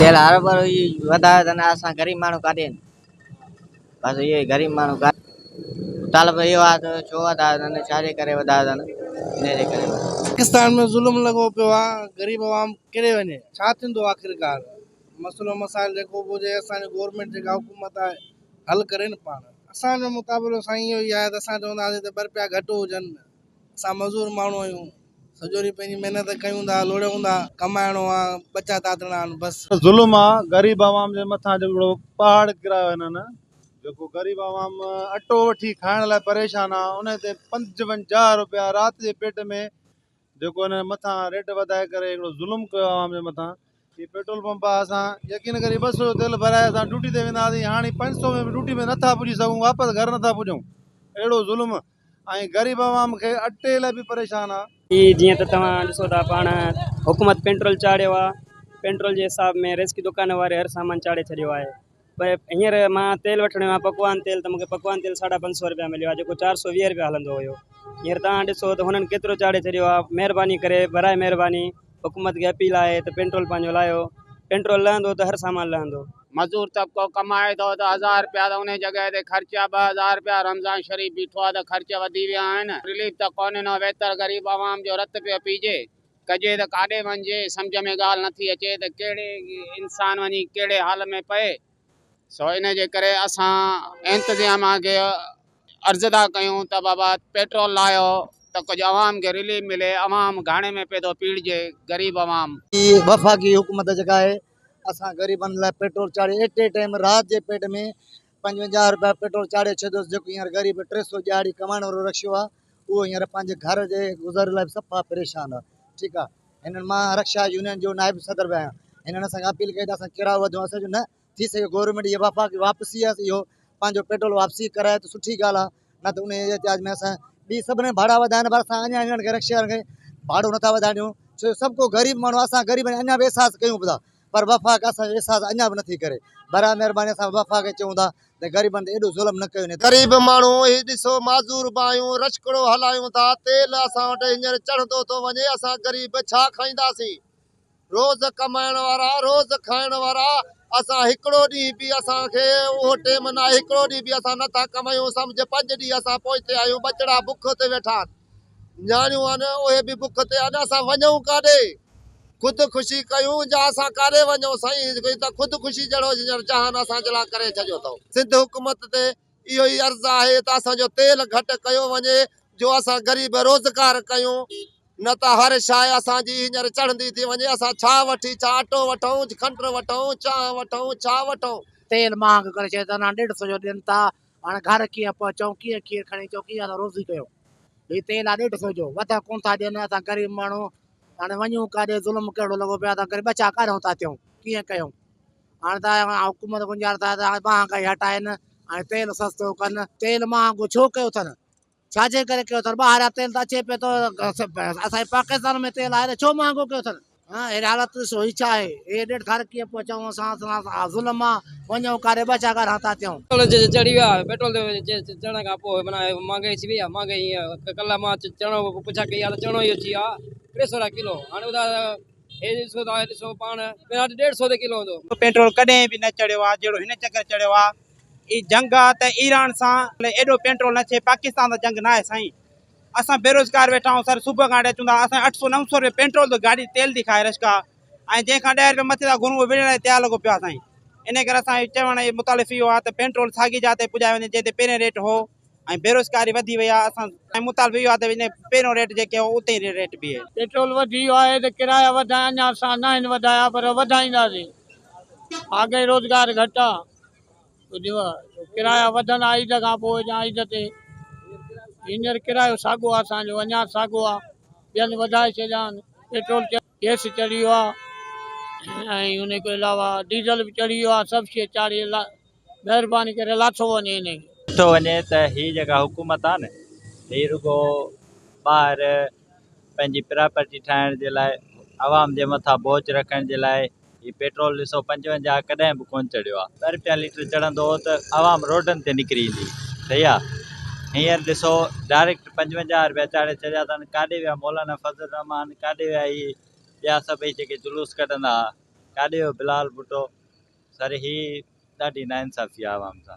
तेल हर बार वधायो अथनि, असां ग़रीब माण्हू काॾे आहिनि? बसि इहो ई ग़रीब माण्हू मुतालबो इहो आहे त छो वधायो अथनि, छाजे करे वधायो अथनि, इन जे करे। पाकिस्तान में ज़ुल्म लॻो पियो आहे, ग़रीब अवाम केॾे वञे, छा थींदो आख़िरकार? मसइलो मसाइल जेको बि हुजे, असांजी गवर्नमेंट जेका हुकूमत आहे हल करे न पाण। असांजो मुताबिलो साईं इहो ई आहे त असां चवंदासीं त 2 रुपया घटि हुजनि, असां मज़ूर माण्हू आहियूं, सॼो ॾींहुं पंहिंजी महिनत कयूं था, लोड़ियूं था, कमाइणो आहे, बचा तातणा आहिनि बसि। ज़ुल्म आहे ग़रीब अवाम जे मथां, जेको पहाड़ किरायो हिननि, जेको ग़रीब अवाम अटो वठी खाइण लाइ परेशान आहे, उन ते 55 रुपया राति जे पेट में जेको हिन मथां रेट वधाए करे हिकिड़ो ज़ुल्म कयो अवाम जे मथां। हीउ पेट्रोल पंप आहे, असां यकीन करी 200 जो तेल भराए असां ड्यूटी ते वेंदा हुआसीं, हाणे 500 में बि ड्यूटी में नथा पुॼी सघूं, वापसि घर नथा पुॼूं, अहिड़ो ज़ुल्म। ऐं ग़रीब अवाम खे अटे लाइ बि परेशान आहे। हीअ जीअं त तव्हां ॾिसो था पाण हुकूमत पेट्रोल चाढ़ियो आहे, पेट्रोल जे हिसाब में रेस्की दुकान वारे हर सामान चाढ़े छॾियो आहे। पर हींअर मां तेल वठणु वियो आहियाँ पकवान तेल, त मूंखे पकवान तेल 550 रुपया मिलियो आहे, जेको 420 रुपया हलंदो हुयो। हींअर तव्हां ॾिसो त हुननि केतिरो चाढ़े छॾियो आहे। महिरबानी करे, बराए महिरबानी हुकूमत खे अपील आहे त पेट्रोल पंहिंजो लाहियो, पेट्रोल लहंदो त हर सामान लहंदो। मज़ूर तबिको कमाए थो त 1000 रुपया त उन जॻह ते ख़र्च आहे, 2000 रुपया रमज़ान शरीफ़ बीठो आहे त ख़र्च वधी विया आहिनि। रिलीफ त कोन्हे न, वेतर ग़रीब अवाम जो रत पियो पीजे, कजे त काॾे वञिजे, सम्झ में ॻाल्हि नथी अचे त कहिड़े इंसान वञी कहिड़े हाल में पए। सो इन जे करे असां इंतिज़ाम खे अर्ज़ था कयूं त बाबा पेट्रोल लाहियो त कुझु अवाम खे रिलीफ मिले, अवाम घाणे में पियो थो पीड़िजे, ग़रीब अवाम। वफ़ाक़ी हुकूमत जेका आहे असां ग़रीबनि लाइ पेट्रोल चाढ़े एट ए टाइम राति जे पेट में 55 रुपया पेट्रोल चाढ़े छॾियोसि। जेको हींअर ग़रीब 300 ॾिहाड़ी कमाइण वारो रक्शो आहे, उहो हींअर पंहिंजे घर जे गुज़र लाइ सफ़ा परेशान आहे। ठीकु आहे, हिननि मां रक्षा यूनियन जो नाइब सदर बि आहियाँ, हिननि असांखे अपील कई त असां किरायो वधो, असांजो न थी सघे गवर्नमेंट इहा वफ़ाक़ वापसी आहे, इहो पंहिंजो पेट्रोल वापसी कराए त सुठी ॻाल्हि आहे, न त उन एहतियाज में असां ॿी सभिनी भाड़ा वधाइनि, पर असां अञा हिननि खे रक्षे वारनि खे भाड़ो नथा वधाए ॾियूं, छो सभु को ग़रीब माण्हू, असां ग़रीब अञा बि अहसासु कयूं पिया था, पर वफ़ाक़ असांजो अहसासु अञा बि नथी करे। बराए महिरबानी असां वफ़ाक़ खे चऊं था त ग़रीबनि ते एॾो ज़ुल्म न कयो वञे। ग़रीब माण्हू ही ॾिसो माज़ूर बि आहियूं, रशकड़ो हलायूं था, तेल असां वटि हींअर चढ़ंदो थो वञे, असां ग़रीब छा खाईंदासीं? रोज़ कमाइण वारा, रोज़ खाइण वारा, असां हिकिड़ो ॾींहुं बि असांखे उहो टेम न आहे, हिकिड़ो ॾींहुं बि असां नथा कमायूं, सम्झ 5 ॾींहं असां पोइते आहियूं, बचड़ा बुख ते वेठा आहिनि, नियाणियूं आहिनि उहे बि बुख ते आहिनि, असां वञूं काॾे? ख़ुदकुशी कयूं या असां काॾे वञूं साईं? त ख़ुदकुशी जहिड़ो हींअर जहान असांजे लाइ करे छॾियो अथऊं। सिंध हुकूमत ते इहो ई अर्ज़ु आहे त असांजो तेल घटि कयो वञे, जो असां ग़रीब रोज़गार कयूं, न त हर शइ असांजी हींअर चढ़ंदी थी वञे, असां छा वठी, छा आटो वठूं, खंडु वठूं, चांहि वठूं, छा वठूं? तेल महांगो करे छॾियो अथनि, हाणे 150 जो ॾियनि था, हाणे घर कीअं पहुचूं, कीअं खीर खणी अचूं, कीअं असां रोज़ी कयूं? हीउ तेल आहे 150 जो, वध कोन था ॾियनि, असां ग़रीब माण्हू हाणे वञूं काॾे? ज़ुल्म कहिड़ो लॻो पियो आहे, असां ग़रीब बचा काॾां था थियूं, कीअं कयूं? हाणे त हुकूमत गुंजार था त महांगाई हटाइनि, हाणे तेल सस्तो कनि। तेल महांगो छो कयो अथनि? छाजे करे कयो अथनि? ॿाहिरां तेल त अचे पियो थो, असांजे पाकिस्तान में तेल आहे त छो महांगो कयो अथनि? हा, अहिड़ी हालत ॾिसो, हीअ छा आहे? हे ॾेढ घर कीअं पहुचूं असां? असां ज़ुल्म आहे, वञूं काॾे, बचा काॾां था थियूं? पेट्रोल चढ़ी वियो आहे, पेट्रोल चढ़ण खां पोइ माना महांगाई थी वई आहे, महांगाई ईअं कल्ह मां चणो पुछा कई आहे त चणो इहो अची वियो आहे 300 रुपया किलो। हाणे ॿुधायो हे ॾिसो तव्हां, ॾिसो पाण पहिरियों 150 ते किलो हूंदो। पेट्रोल कॾहिं बि न चढ़ियो आहे जहिड़ो हिन चक्कर चढ़ियो आहे। ही जंग आहे त ईरान सां एॾो पेट्रोल न थिए, पाकिस्तान सां जंग न आहे साईं। असां बेरोज़गार वेठा आहियूं सर, सुबुह खां अचूं था, असां 800-900 रुपया पेट्रोल त गाॾी तेल थी खाए रश्का, ऐं जंहिंखां 10 रुपया मथे था घुरूं उहो विढ़ण लाइ तयारु लॻो पियो आहे साईं। इन करे असांजो चवण जो मुतालिफ़ इहो आहे त पेट्रोल साॻी जाइ ते पुॼायो वञे जंहिं ते पहिरियों रेट हो, ऐं बेरोज़गारी वधी वई आहे। असां मुतालिफ़ इहो आहे त इन पहिरियों रेट जेके हो उते ई रेट बीहे। पेट्रोल वधी वियो आहे त किराया वधाया, अञा असां न आहिनि वधाया, पर वधाईंदासीं। आगे रोज़गार घटि आहे, ॿुधियो? किराया वधंदा ईद खां पोइ या ईद ते। हींअर किरायो साॻियो आहे असांजो, अञा साॻियो आहे, ॿियनि वधाए छॾिया आहिनि। पेट्रोल गैस चढ़ी वियो आहे, ऐं उन खां अलावा डीज़ल बि चढ़ी वियो आहे, सभु शइ चाढ़ी, महिरबानी करे लाथो वञे हिन खे। ॾिठो वञे त हीअ जेका हुकूमत आहे न, हीअ रुॻो ॿाहिरि पंहिंजी प्रॉपर्टी ठाहिण जे लाइ, अवाम जे मथां बोझ रखण जे लाइ। हीउ पेट्रोल ॾिसो 55 कॾहिं बि कोन चढ़ियो आहे, 2 रुपया लीटर चढ़ंदो हो त अवाम रोडनि ते निकिरी ईंदी, सही आहे। हींअर ॾिसो डायरेक्ट 55 रुपया चाढ़े छॾिया अथनि। काॾे विया मौलाना फज़ल रहमान, काॾे विया इहे ॿिया सभई जेके जुलूस कढंदा हुआ? ڪاڏي ويو بلاول ڀٽو سر هي ڏاڍي ناانصافي آ عوام سان.